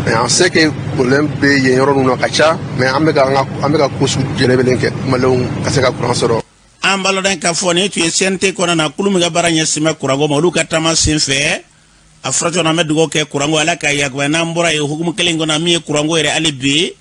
Mais on sait que problème bɛ yen yɔrɔ ninnu na ka ca, mais an bɛ ka ko sugu jɛlɛbelen kɛ maliyɛnw ka se ka courant sɔrɔ. An b'a lɔn k'a fɔ nin tun ye CNT kɔnɔna na, kulu min ka baara ɲɛsin bɛ kuranko ma, olu ka taama sen fɛ. A fɔra cogo min na, an bɛ dugawu kɛ kuranko, Ala ka yakubaya. N'an bɔra yen, hukumu kelen kɔnɔ, min ye kuranko yɛrɛ, hali bi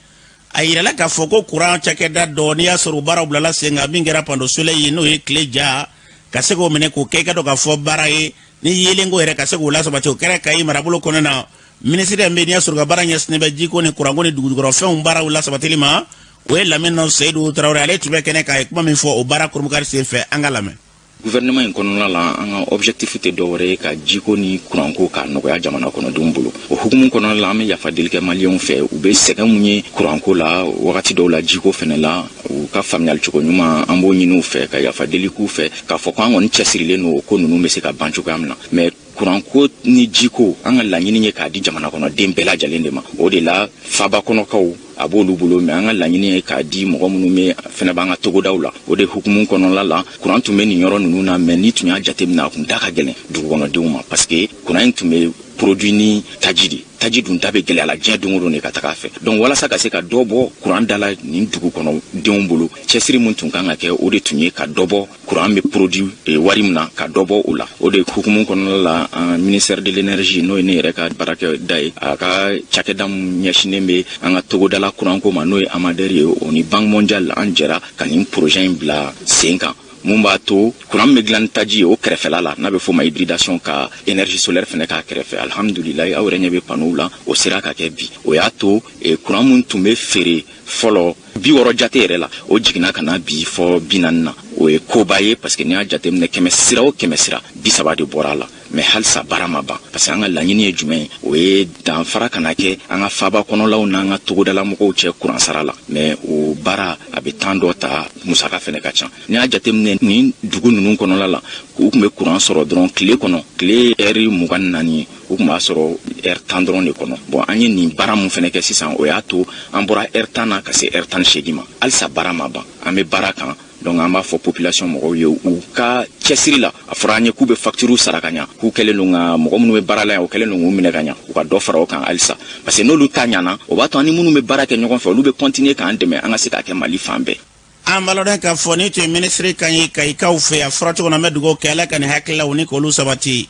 a yirala k'a fɔ ko kuran cakɛda dɔ, n'i y'a sɔrɔ u baaraw bilala sen kan, min kɛra panneau solaire ye, n'o ye tile ja ka se k'o minɛ k'o kɛ, i ka dɔn k'a fɔ baara ye ni yeelenko yɛrɛ ka se k'o lasabati. O kɛra Kayi marabolo kɔnɔna na. Minisiri min bɛ yen, n'i y'a sɔrɔ ka baara ɲɛsinnen bɛ jiko ni kuranko ni dugujukɔrɔfɛnw baaraw lasabatili ma, o ye Lamine Seyidu Tarawele. Ale tun bɛ kɛnɛ kan, a ye kuma min fɔ o baara kurumukari sen fɛ, an ka lamɛn. Gouvernement in kɔnɔna la, an ka objectif tɛ dɔwɛrɛ ye ka jiko ni kuranko k'a nɔgɔya jamana kɔnɔdenw bolo. O hukumu kɔnɔna la, an bɛ yafa deli kɛ maliyɛnw fɛ. U bɛ sɛgɛn mun ye kuranko la wagati dɔw la, jiko fɛnɛ la, u ka faamuyali cogo ɲuman, an b'o ɲini u fɛ, ka yafa deli k'u fɛ, k'a fɔ ko an kɔni cɛsirilen don o ko ninnu bɛ se ka ban cogoya min na. Mais kuranko ni jiko, an ka laɲini ye k'a di jamana kɔnɔden bɛɛ lajɛlen de ma. O de la, faba kɔnɔkaw, a b'olu bolo, mais an ka laɲini ye k'a di mɔgɔ minnu bɛ fɛnɛ b'an ka togodaw la. O de hukumu kɔnɔla la, kuran tun bɛ nin yɔrɔ ninnu na, mais ni tun y'a jateminɛ, a kun da ka gɛlɛn dugukɔnɔdenw ma, parce que kuran in tun bɛ produit ni taji de. Taji dun da bɛ gɛlɛya la diɲɛ don o don de ka taga a fɛ. Donc walasa ka se ka dɔ bɔ kuran da la nin dugu kɔnɔ denw bolo, cɛsiri mun tun kan ka kɛ, o de tun ye ka dɔ bɔ kuran bɛ produit wari min na, ka dɔ bɔ o la. O de hukumu kɔnɔna la, an ministère de l'énergie, n'o ye ne yɛrɛ ka baarakɛda ye, a ka cakɛda min ɲɛsinnen bɛ an ka togodala kuranko ma, n'o ye AMADER ye, o ni Banque mondiale, an jɛra ka nin projet in bila sen kan, mun b'a to kuran bɛ dilan ni taji ye o kɛrɛfɛla la, n'a bɛ f'o ma hybridation, ka énergie solaire fɛnɛ k'a kɛrɛfɛ. Alhamdulilayi, aw yɛrɛ ɲɛ bɛ panneau la, o sera ka kɛ bi. O y'a to kuran mun tun bɛ feere fɔlɔ 60 jate yɛrɛ la, o jiginna ka na bi fɔ 40 na. O ye koba ye, parce que n'i y'a jateminɛ, kɛmɛ sira o kɛmɛ sira, 30 de bɔra a la. Mais halisa baara ma ban, parce que an ka laɲini ye jumɛn ye? O ye danfara kana kɛ an ka faba kɔnɔlaw n'an ka togodala mɔgɔw cɛ kuran sara la. Mais o baara a bɛ temps dɔ ta, musaka fɛnɛ ka ca. N'i y'a jateminɛ, nin dugu ninnu kɔnɔla la, u tun bɛ kuran sɔrɔ dɔrɔn tile kɔnɔ, tile ɛri 24 ye, u tun b'a sɔrɔ ɛri 10 dɔrɔn de kɔnɔ. Bon, an ye nin baara mun fɛnɛ kɛ sisan, o y'a to an bɔra ɛri 10 na ka se ɛri 18 ma. Halisa baara ma ban, an bɛ baara kan. Donc an b'a fɔ population mɔgɔw ye, u ka cɛsiri la. A fɔra an ye k'u bɛ facture sara ka ɲa, k'u kɛlen don ka mɔgɔ minnu bɛ baara la yan, u kɛlen don k'u minɛ ka ɲa, u ka dɔ fara o kan halisa, parce que n'olu ta ɲana, o b'a to an ni minnu bɛ baara kɛ ɲɔgɔn fɛ, olu bɛ continuer k'an dɛmɛ an ka se k'a kɛ Mali fan bɛɛ. An b'a lɔn k'a fɔ ni tun ye minisiri kan ye Kayikaw fɛ. A fɔra cogo min na, an bɛ dugawu kɛ, Ala ka nin hakililaw ni k'olu sabati.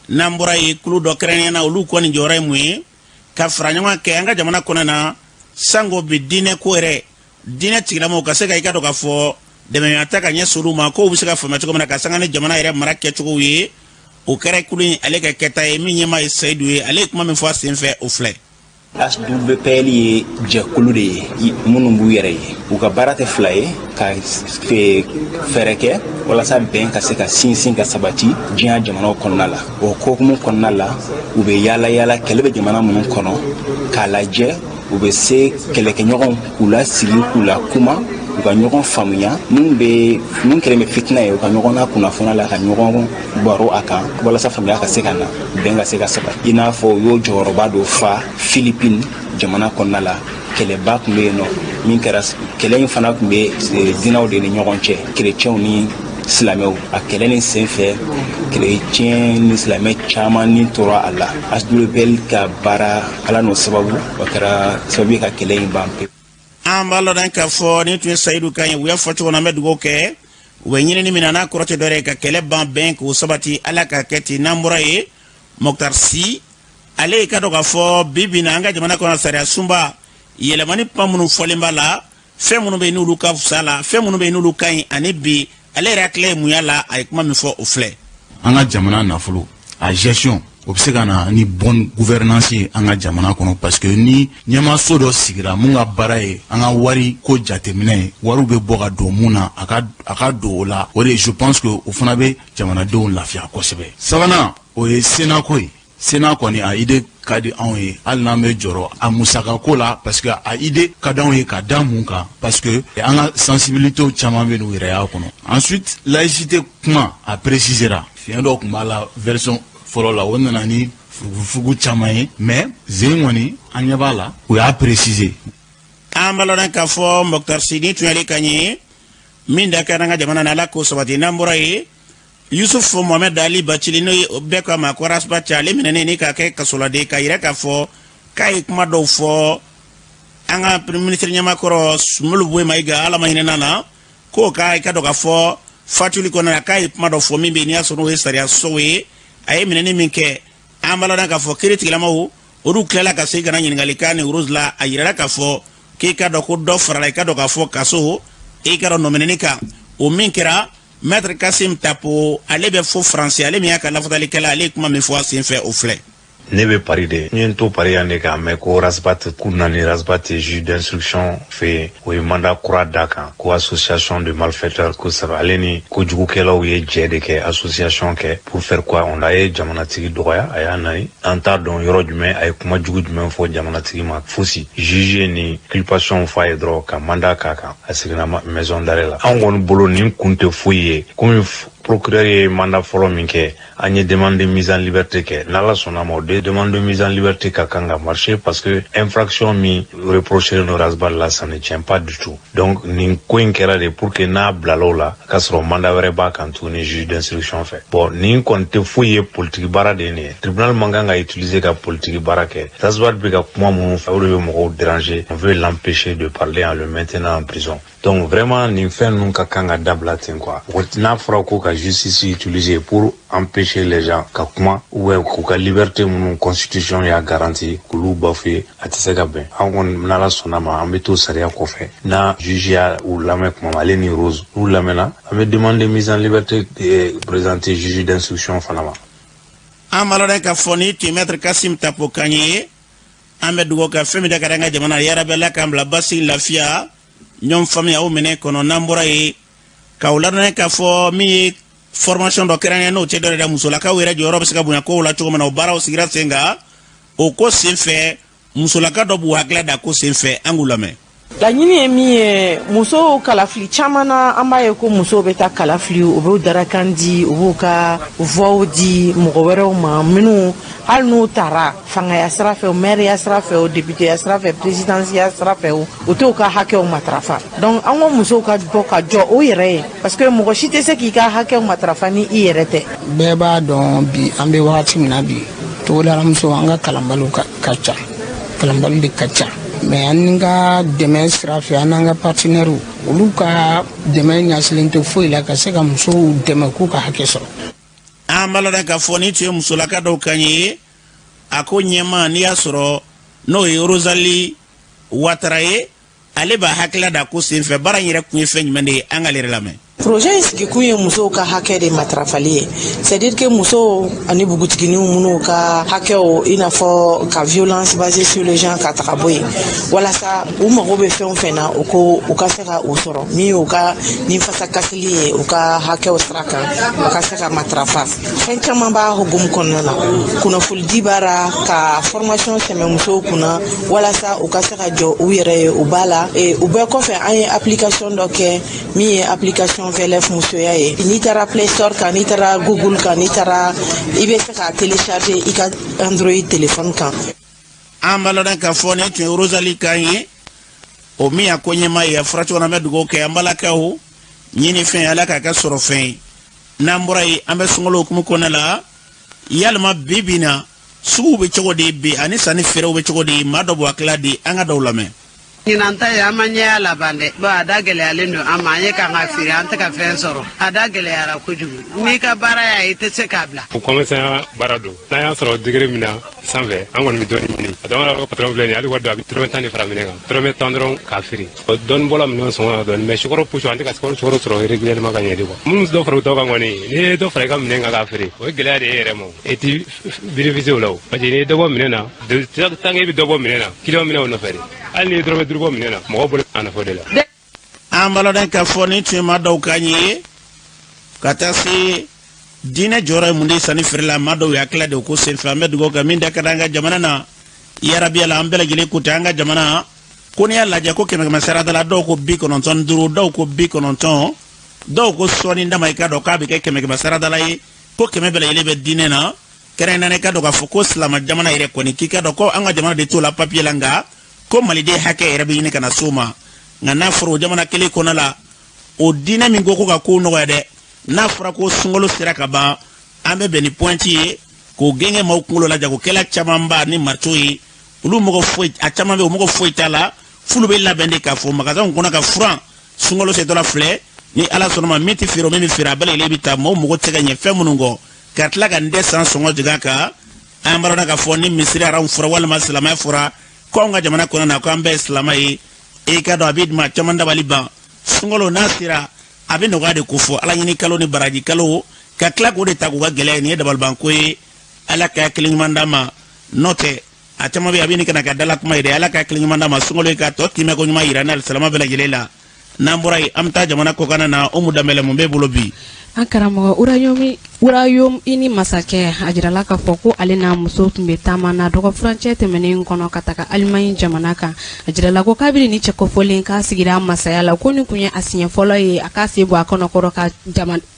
N'an bɔra yen, kulu dɔ kɛrɛnkɛrɛnnenya na, olu kɔni jɔyɔrɔ ye mun ye ka fara ɲɔgɔn kɛ an ka jamana kɔnɔ na, sanko bi diinɛ ko yɛrɛ, diinɛ tigilamɔgɔw ka se ka i ka dɔn k'a fɔ dɛmɛɲɔgɔn ta ka ɲɛsin olu ma, kow bɛ se ka faamuya cogo min na ka sanga ni jamana yɛrɛ mara kɛcogow ye. O kɛra kulu in ale ka kɛta ye. Min ɲɛmaa ye Seyidu ye, ale ye kuma min fɔ a sen fɛ, o filɛ. HWPL ye jɛkulu de ye minnu b'u yɛrɛ ye. U ka baara tɛ fila ye ka fɛɛrɛ kɛ walasa bɛn ka se ka sinsin ka sabati diɲɛ jamanaw kɔnɔna la. O hokumu kɔnɔna la, u bɛ yaala yaala kɛlɛ bɛ jamana minnu kɔnɔ k'a lajɛ u bɛ se kɛlɛkɛɲɔgɔnw k'u lasigi, k'u la kuma, u ka ɲɔgɔn faamuya, mun bɛ mun kɛlen bɛ fitina ye, u ka ɲɔgɔn na kunnafoniya la, ka ɲɔgɔn baro a kan walasa faamuya ka se ka na, bɛn ka se ka sabati. I n'a fɔ u y'o jɔyɔrɔba dɔ fa Philippines jamana kɔnɔna la. Kɛlɛba tun bɛ yen nɔ min kɛra, kɛlɛ in fana tun bɛ dinɛw de ni ɲɔgɔn cɛ, kerecɛnw ni silamɛw. A kɛlɛ nin senfɛ, kerecɛn ni silamɛ caman ni tora a la. HWPL ka baara, Ala n'o sababu, o kɛra sababu ye ka kɛlɛ in ban pewu. An b'a lɔn k'a fɔ ni tun ye Sayidu kan ye. U y'a fɔ cogo min na, an bɛ dugawu kɛ, u bɛ ɲinini min na, n'a kɔrɔ tɛ dɔwɛrɛ ye ka kɛlɛ ban, bɛn k'o sabati, Ala ka kɛ ten. N'an bɔra yen, Mɔkitar Si, ale ye ka dɔn k'a fɔ bi bi na, an ka jamana kɔnɔ, sariya sunba yɛlɛmani kuma minnu fɔlen b'a la, fɛn minnu bɛ yen n'olu ka fisa la, fɛn minnu bɛ yen n'olu ka ɲi, ani bi ale yɛrɛ hakilila ye mun y'a la, a ye kuma min fɔ, o filɛ. An ka jamana nafolo, a gestion, o bɛ se ka na ni bonne gouvernance ye an ka jamana kɔnɔ, parce que ni ɲɛmaaso dɔ sigira mun ka baara ye an ka wari ko jateminɛ ye, wariw bɛ bɔ ka don mun na, a ka don o la, o de, je pense que o fana bɛ jamanadenw lafiya kosɛbɛ. Sabanan, o ye Sénat ko ye. Sénat kɔni, a idée ka di anw ye, hali n'an bɛ jɔrɔ a musakako la, parce que a idée ka d'anw ye ka da mun kan? Parce que an ka sensibilités caman bɛ n'u yɛrɛ y'a kɔnɔ. Ensuite, laïcité kuma a précisera. Fiɲɛ dɔ tun b'a la version fɔlɔ la, o nana ni furugufurugu caman ye, mais zen kɔni, an ɲɛ b'a la, u y'a préciser. An b'a lɔn k'a fɔ Mɔkutari Sini tun y'ale kan ye min da kɛra an ka jamana na. Ala k'o sabati. N'an bɔra yen, Yusuf Mohamɛd Ali Bacili, n'o ye bɛɛ ko a ma ko Ras Bath, ale minɛnen ni k'a kɛ kasoladen, k'a yira k'a fɔ k'a ye kuma dɔw fɔ an ka premier ministre ɲɛmakɔrɔ Sumelu Buwe Mayiga, Ala ma hinɛ na, k'o ka i ka dɔn k'a fɔ fatuli kɔnɔna na, k'a ye kuma dɔ fɔ min bɛ yen n'i y'a sɔrɔ n'o ye sariya sɔsɔ ye. A ye minɛni min kɛ, an b'a lɔn k'a fɔ kiiri tigilamaw olu tilala ka segin ka na ɲininkali kan ni Rose la. A yirala k'a fɔ k'i ka dɔn ko dɔ farala i ka dɔn k'a fɔ kaso i ka dɔn nɔminɛni kan, o min kɛra. Maître Kasim Tapo, ale bɛ fo Faransi, ale min y'a ka lafatalikɛla, ale ye kuma min fɔ a sen fɛ, o filɛ. Ne bɛ Paris de. N ye n to Paris yan de k'a mɛn ko Ras Bath k'u nani Ras Bath juge d'instruction fɛ yen, o ye mandat kura da kan ko association de malfaiteurs, ko saba ale ni kojugukɛlaw ye jɛ de kɛ, association kɛ. Pour faire quoi? On a ye jamanatigi dɔgɔya, a y'a nani. An t'a dɔn yɔrɔ jumɛn, a ye kuma jugu jumɛn fɔ jamanatigi ma. Fosi, juge ni culpation fɔ a ye dɔrɔn ka mandat k'a kan, a seginna maison d'arrêt la. Anw kɔni bolo, nin kun tɛ foyi ye. Komi procureur ye mandat fɔlɔ min kɛ, an ye demande de mise en liberté kɛ. N'Ala sɔnna ma, o de demande de mise en liberté ka kan ka marcher, parce que infraction min reproché no Ras Bath la, ça ne tient pas du tout. Donc nin ko in kɛra de pour que n'a bilala o la, k'a sɔrɔ mandat wɛrɛ b'a kan tuguni juge d'instruction fɛ. Bon, nin kɔni tɛ foyi ye, politique baara de ye nin ye. Tribunal man kan ka utiliser ka politique baara kɛ. Ras Bath bɛ ka kuma minnu fɛ, o de bɛ mɔgɔw déranger. On veut l'empêcher de parler en le maintenant en prison. Donc vraiment, nin fɛn ninnu ka kan ka dabila ten quoi. N'a fɔra ko ka justice utiliser pour empêcher les gens ka kuma ou bien k'u ka liberté minnu constitution y'a garanti k'olu bafouer, a tɛ se ka bɛn. An kɔni, n'Ala sɔnna ma, an bɛ to sariya kɔfɛ. N'a juge y'a u lamɛn kuma ma, ale ni Rose n'u lamɛnna, an bɛ demande de mise en liberté présenter juge d'instruction fana ma. An b'a lɔn k'a fɔ ni tun maître Kasim Tapo kan ye. An bɛ dugawu kɛ fɛn min da ka di an ka jamana yarabi, Ala k'an bila basigi, lafiya, ɲɔgɔn faamuya o minɛ kɔnɔ. N'an bɔra yen, k'aw ladɔnniya k'a fɔ min ye formation dɔ kɛrɛnkɛrɛn, n'o tɛ dɔ yɛrɛ, musolakaw yɛrɛ jɔyɔrɔ bɛ se ka bonya kow la cogo min na, o baaraw sigira sen kan. O ko sen fɛ, musolaka dɔ b'u hakili da ko sen fɛ, an k'u lamɛn. Laɲini ye min ye, musow kalafili caman na, an b'a ye ko musow bɛ taa kalafili, u b'u darakan di, u b'u ka voixw di mɔgɔ wɛrɛw ma minnu hali n'u taara fangaya sira fɛ, o maire sira fɛ, o députéya sira fɛ, présidentiya sira fɛ, o u t'u ka hakɛw matarafa. Donc an ko musow ka bɔ ka jɔ o yɛrɛ ye, parce que mɔgɔ si tɛ se k'i ka hakɛw matarafa ni i yɛrɛ tɛ. Bɛɛ b'a dɔn bi, an bɛ wagati min na bi, togodala musow, an ka kalanbaliw ka ca, kalanbali de ka ca, mais an ni ka dɛmɛ sira fɛ, an n'an ka partenaires, olu ka dɛmɛ ɲɛsilen tɛ foyi la ka se ka musow dɛmɛ k'u ka hakɛ sɔrɔ. An b'a lɔn k'a fɔ ni tun ye musolaka dɔw kan ye. A ko ɲɛma, n'i y'a sɔrɔ n'o ye Rosalie Watara ye, ale b'a hakilila da ko senfɛ, baara in yɛrɛ kun ye fɛn jumɛn de ye? An k'ale yɛrɛ lamɛn. Projet in sigikun ye musow ka hakɛ de matarafali ye, c'est à dire que musow ani npogotigininw minnu ka hakɛw, i n'a fɔ ka violence basée sur le genre ka taga bɔ yen, walasa u mago bɛ fɛn o fɛn na, u ko u ka se ka o sɔrɔ, min y'u ka ninfasa kasili ye, u ka hakɛw sira kan, u ka se ka matarafa. Fɛn caman b'a hukumu kɔnɔna na: kunnafonidi b'a la, ka formation sɛmɛ musow kunna walasa u ka se ka jɔ u yɛrɛ ye, u b'a la. U bɛɛ kɔfɛ, an ye application dɔ kɛ min ye application VLF musoya ye. N'i taara Play Store kan, n'i taara Google kan, n'i taara, i bɛ se k'a télécharger i ka Android téléphone kan. An b'a lɔn k'a fɔ nin tun ye Rosalie kan ye, o min y'a ko ɲɛma ye. A fɔra cogo min na, an bɛ dugawu kɛ an balakaw ɲini fɛn, Ala k'a kɛ sɔrɔ fɛn ye. N'an bɔra yen, an bɛ sunkalo hukumu kɔnɔna la. Yalima bi bi na, suguw bɛ cogo di bi, ani sanni feerew bɛ cogo di? Maa dɔ b'u hakilila di, an ka dɔw lamɛn. Ɲinan ta ye, an ma ɲɛya laban dɛ. Bon, a da gɛlɛyalen don an ma. An ye k'an ka feere, an tɛ ka fɛn sɔrɔ. A da gɛlɛyara kojugu. N'i ka baara y'a ye, i tɛ se k'a bila. O commerçant baara don. N'an y'a sɔrɔ degré min na sanfɛ, an kɔni bɛ dɔɔni ɲini. A dɔn ka patron filɛ nin ye, hali wari dɔ a bɛ dɔrɔmɛ 10 de fara minɛ kan, dɔrɔmɛ 10 dɔrɔn k'a feere. Dɔɔni bɔla minɛn sɔngɔ la dɔɔni, mais sukaro poche, an tɛ ka sukaro sɔrɔ régulièrement ka ɲɛ de quoi. Minnu dɔ fara u tɔw kan kɔni, n'i ye dɔ fara i ka minɛn kan k'a feere, o ye gɛlɛya de ye e yɛrɛ ma. E ti bénéficier o la o, parce que n'i ye dɔ bɔ minɛn na, tant que i bɛ dɔ bɔ minɛn na, client minɛ o nɔfɛ de. Hali n'i ye dɔrɔmɛ 5 bɔ minɛn na, mɔgɔw bolo a nafa de la. An b'a lɔn k'a fɔ ni tun ye maa dɔw kan ye ka taa se. Diinɛ jɔyɔrɔ ye mun de ye sanni feere la? Maa dɔw y'a tila de o ko senfɛ. An bɛ dugawu kɛ min da ka di an ka jamana na yarabi ala, an bɛɛ lajɛlen ko tɛ an ka jamana ko n'i y'a lajɛ ko kɛmɛ kɛmɛ sarada la, dɔw ko 95, dɔw ko 90, dɔw ko sɔɔni dama, i k'a dɔn k'a bɛ kɛ kɛmɛ kɛmɛ sarada la ye ko 100 bɛɛ lajɛlen bɛ diinɛ na. Kɛrɛnkɛrɛnnenya i k'a dɔn k'a fɔ ko silama jamana yɛrɛ kɔni, k'i k'a dɔn ko an ka jamana de t'o la papiye la, nka ko maliden hakɛ yɛrɛ bɛ ɲini ka na s'o ma. Nka n'a fɔra o jamana kelen kɔnɔ la, o diinɛ min ko ko ka kow nɔgɔya dɛ, n'a fɔra ko sunkalo sera ka ban, an bɛ bɛn ni pɔɛnti ye k'o gɛngɛ maaw kunkolo la. Jagokɛla camanba ni marito ye, olu mɔgɔ foyi, a caman bɛ o mɔgɔ foyi t'a la, f'olu bɛ labɛn de k'a fɔ magasinw kɔnɔ ka furan sunkalo setɔla filɛ. Ni ala sɔnna ma, min tɛ feere o, min bɛ feere, a bɛɛ lajɛlen bɛ taa. Maaw mago tɛ se ka ɲɛ fɛn minnu kɔ, ka tila ka n dɛ san sɔngɔ jigin a kan. An b'a dɔn k'a fɔ ni misiri aramu fɔra walima silamɛya fɔra ko anw ka jamana kɔnɔ na ko an bɛɛ ye silamɛ ye, e k'a dɔn a bɛ maa caman dabali ban. Sunkalo n'a sera, a bɛ nɔgɔya de ko fɔ, ala ɲini kalo ni baraji kalo, ka tila k'o de ta k'u ka gɛlɛya ye. Nin ye dabalibanko ye. Ala ka hakili ɲuman d'an ma. N'o tɛ, a caman bɛ yen, a bɛ nin kana ka dala kuma ye dɛ. Ala ka hakili ɲuman d'an ma. Sunkalo ye ka tɔ timɛ ko ɲuman yira n'ale silama bɛɛ lajɛlen la. N'an bɔra yen, an bɛ taa jamana kɔkanna na. Umu Danbɛlɛ, mun b'e bolo bi? An karamɔgɔ, Royaume-Uni masakɛ, a jirala k'a fɔ ko ale n'a muso tun bɛ taama na dɔgɔfurancɛ tɛmɛnen kɔnɔ ka taga Alimaɲi jamana kan. A jirala ko kabini ni cɛ kofɔlen k'a sigira masaya la, ko nin tun ye a siɲɛ fɔlɔ ye a k'a sen bɔ a kɔnɔkɔrɔ ka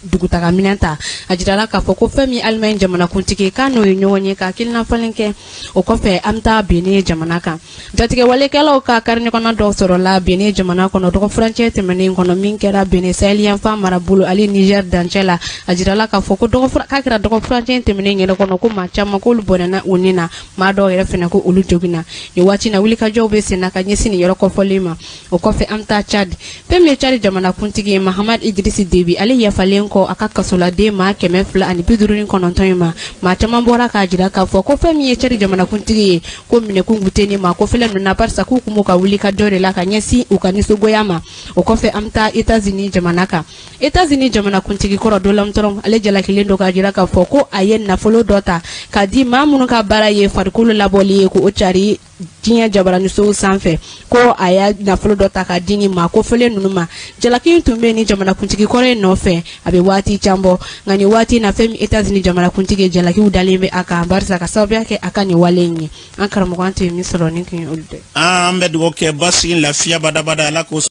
dugutaga minɛn ta. A jirala k'a fɔ ko fɛn min Alimaɲi jamanakuntigi k'a n'o ye ɲɔgɔn ye ka hakilina falen kɛ. O kɔfɛ, an bɛ taa Benin jamana kan. Jatigɛwalekɛlaw ka kariɲɔgɔnna dɔw sɔrɔla Benin jamana kɔnɔ dɔgɔfurancɛ tɛmɛnen kɔnɔ, min kɛra Benin saheliyanfan marabolo ale Niger dancɛ la. A jirala k'a fɔ ko k'a kɛra dɔgɔfurancɛ tɛmɛnen yɛrɛ kɔnɔ, ko maa caman k'olu bɔnɛna u ni na, maa dɔw yɛrɛ fana ko olu joginna. Nin waati na, wulikajɔw bɛ sen na ka ɲɛsin nin yɔrɔ kɔfɔlen ma. O kɔfɛ, an bɛ taa Tchad. Fɛn min ye Tchad jamanakuntigi ye, Mahamad Idriss Déby, ale yafalen kɔ a ka kasoladen maa 259 in ma, maa caman bɔra k'a jira k'a fɔ ko fɛn min ye Tchad jamanakuntigi ye, ko minɛkun tun tɛ nin maa kofɔlen ninnu na, barisa k'u tun b'u ka wulikajɔ de la ka ɲɛsin u ka nisɔngoya ma. O kɔfɛ, an bɛ taa États-Unis jamana kan. États-Unis jamanakuntigi kɔrɔ Donald Trump, ale jalakilen don k'a jira k'a fɔ ko a ye nafolo dɔ ta k'a di maa minnu ka baara ye farikolo labɔli ye k'o cari diɲɛ jabaranisow sanfɛ, ko a y'a nafolo dɔ ta k'a di nin maa kofɔlen ninnu ma. Jalaki in tun bɛ nin jamanakuntigi kɔrɔ in nɔfɛ a bɛ waati jan bɔ, nka nin waati na, fɛn min États-Unis jamanakuntigi, jalakiw dalen bɛ a kan barisa ka sababuya kɛ a ka nin wale in ye. An karamɔgɔ, an tun ye min sɔrɔ, nin tun ye olu de. An bɛ dugawu kɛ basigi, lafiya badabada, Ala k'o